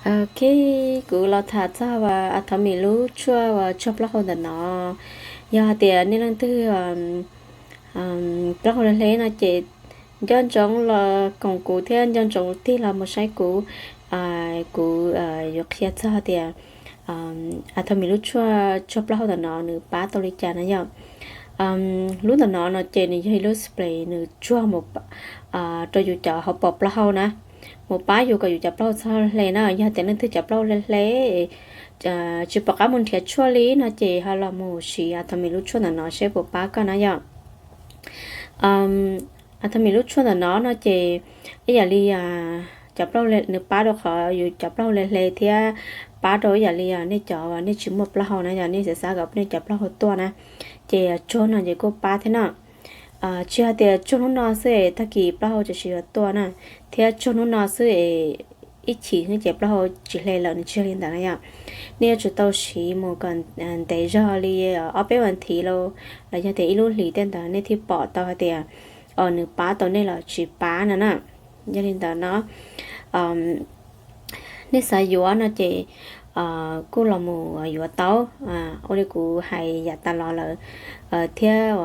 Ok, kuv los tham txog uas Atomy lub tshuaj uas tsuag plaub hau ntawm no. Yog hais tias nej leej twg plaub hau hle hle no ces nco ntsoov los koom kuv thiab nco ntsoov tig los mus saib kuv. Kuv yuav qhia txog tias Atomy lub tshuaj tsuag plaub hau ntawm no nws pab tau li cas na yom. Lub ntawm no no ces nws yog ib lub spray nws tsuag mus rau yus cov hauv paus plaub hau na, mus pab yus kom yus cov plaub hau txhob hle na. Yog tias leej twg cov plaub hau hle hle, tsis pom qab mus nrhiav tshuaj li no ces ho los mus siv Atomy lub tshuaj ntawm no seb puas pab koj na yom. Atomy lub tshuaj ntawm no no ces ib yam li cov plaub hau, nws pab rau qhov yus cov plaub hau hle hle thiab pab rau ib yam li nej cov nej tsis muaj plaub hau na yom, nej xav xav kom nej cov plaub hau tuaj na, ces tsuag no ces kuj pab thiab na. Tsis hais tias tsuag hnub no xwb es tag kis plaub hau tsis yuav tuaj na, thiab tsuag hnub no xwb es ib chim xwb ces plaub hau tsis hle lawm, nws tsis yog li ntawd na yom. Nej yuav tsum tau siv mus kom ntev zog li ob peb vas thiv los los yog tias ib lub hlis tej ntawd nej thiaj pom tau hais tias nws pab tau nej los tsis pab no na. Yog li ntawd no nej xav yuav no ces kuj los mus yuav tau. Ua li kuv hais yav tas los lawm thiab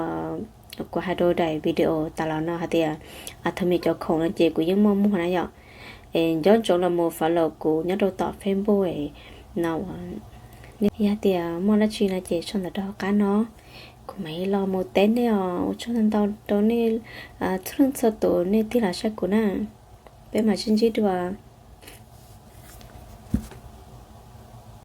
kuv hais rau daim video tas los no hais tias Atomy cov khoom no ces kuv yeej muaj muag na yom. Es nco ntsoov los mus follow kuv nyob rau tom Facebook no. Yog tias muaj dab tsi no ces sau ntawv rau hauv qab no, kuv mam li los mus teb nej os. Ua tsaug ntau ntau rau nej txhua leej txhua tus nej tig los saib kuv na. Peb mam sib ntsib dua.